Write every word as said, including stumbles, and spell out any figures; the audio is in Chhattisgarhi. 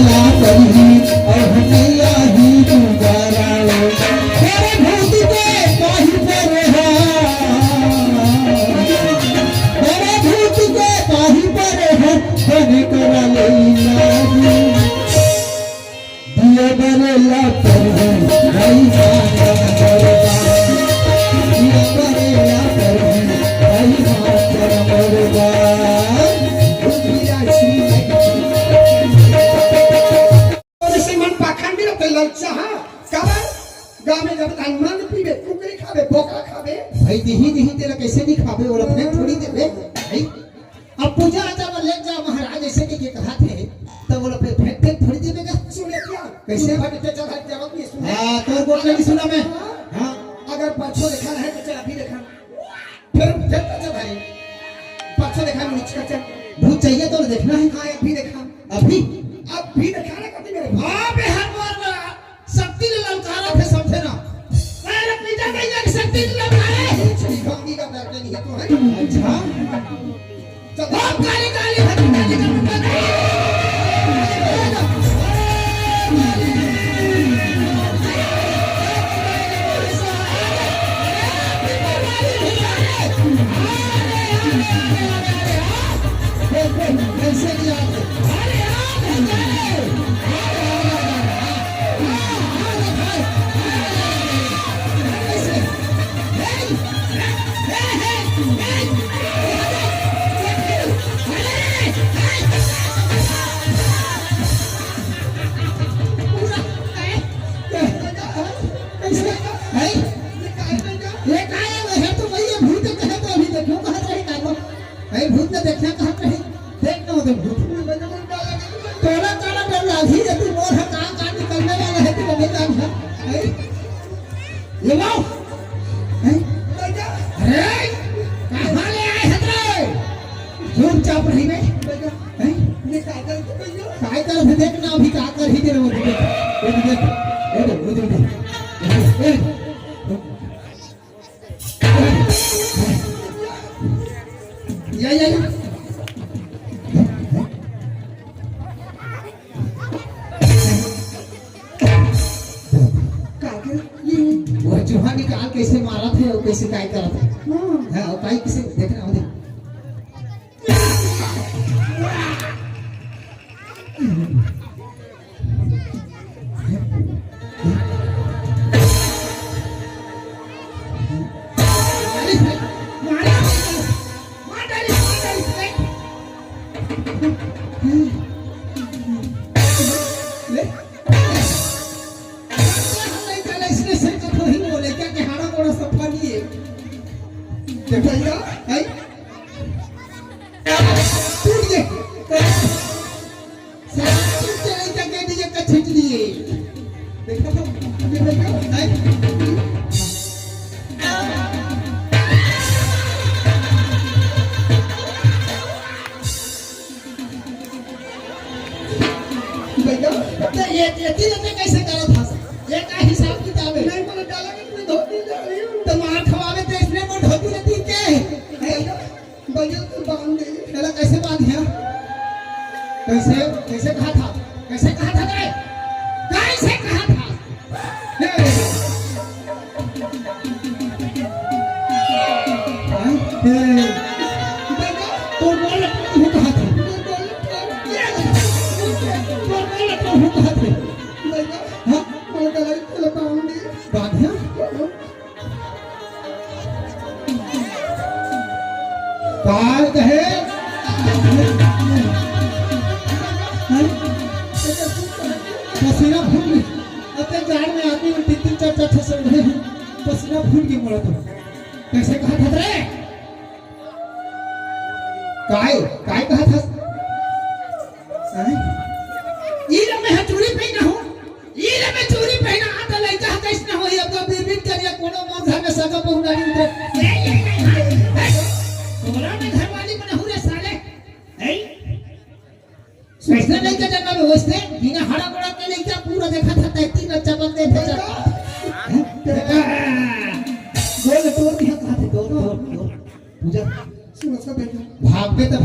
ला परही, अउ नइ आही दुबारा। अरे भूत के पाही परे हा, अरे भूत के पाही परे हा, बने करा ले इलाज। दिया बरे ला परही, भाई माता मरदा। दिया बरे ला परही, भाई माता मरदा। अइसे मन पाखंडी रहिथे ललचा, हाँ। काबर? गाँव में जब धान मन पीबे, कुकरी खाबे, बोकरा खाबे। भाई, दिही, दिही, तेला कइसे नइ खाबे? ओला फेंक थोड़ी देबे। भाई, अब पूजा आजा बर लेके जा महाराज, अइसे कहिके कहत हे, तब ओला फेर फेंक, फेंक थोड़ी देबे का? सुने क्या? कइसे? सुने, चल, हट, जवाब ये सुने। हाँ, तोर गोठ ल नइ सुना मैं। हाँ। हाँ। अगर परछो देखा रहे तो चल अभी देखा। फेर, फेर तो चल भाई। परछो देखा, नीचे का चल। भूत चाहिए तो देखना है। हाँ, अभी देखा। अभी? अभी देखा ना कभी मेरे। बाप रे, हर बार ना शक्ति ले ललकारा थे, समझे ना? अरे, पीटा गई है शक्ति ले ललकारे। ये छड़ी खाऊंगी का डर के नहीं है तो है। अच्छा। तो बाप काली काली भक्ति काली का मुंडा। कैसे नहीं आते? अरे, आप ये का है? ये तो भैया भूत कहे तो अभी देखो, कहा जाए का तो। अरे भूत ने देखना कहाँ पे है? देख ना उधर भूत। तोला तोला डर लागी रे, तू मोर है, कहाँ कहाँ निकलने वाला है, तू अभी जान है। अरे, ये लो। हैं? अरे, कहाँ ले आए हतरे? चुपचाप रही बे। हैं? काय करत हे देख ना, अभी का करही तेरे वो देख। वो देख, वो देख, वो देख। ए, या, या, या। का के? ये वो चूहा निकाल कइसे मारत हे अउ कइसे काय करत हे। हाँ। हाँ, अउ काय कइसे देखना होथे। टूट गए। साला टूट के नहीं टके दिए, का छीट लिए। देखा था, ये देखा, नहीं? भैया, तो ये, ये तीन ने कैसे करा था? ये का हिसाब किताब है? नहीं, मैंने डाला कि तुम्हें धोती जा रही हूँ। तो मार खवावे तो इसने वो धोती रहती के? भैया, भैया तो बांध दे। एला कैसे बांधिया? कैसे, कैसे कहा था? कैसे कहा था रे? कैसे कहा था? ले। हाँ? ए, तो बोल, तू कहा था? तो बोल, तू कहा था? हाँ? बांधिया? काय कहे? हैं? पसीना फूट गई। अते जाड़ में आदमी मन तीन तीन चार चार ठो संघे हैं। पसीना फूट गई मोला तो। कैसे कहा था रे? काय, काय कहा था? हैं? ई लो मैं चूड़ी पहना हूँ। ई ले मैं चूड़ी पहना, आ तो लइका ह कइसना होही, अब तो बिरबिट करिया, कोनो मोर घर में सगा पहुना नहीं उतरे। ए, ए, ए, ए, ए, तोरा में घरवाली बना हूँ रे साले। ए? कइसना लइका जन्म में होइस ते, बिना हरा गोड़ा के लइका पूरा देखा था, तैती में चमक दे थे, चमक। हैं? गोल तोड़ दिया, कहा थे, तोड़, तोड़, तोड़। पूजा। सुनो, सब बैठो। भाग पे तो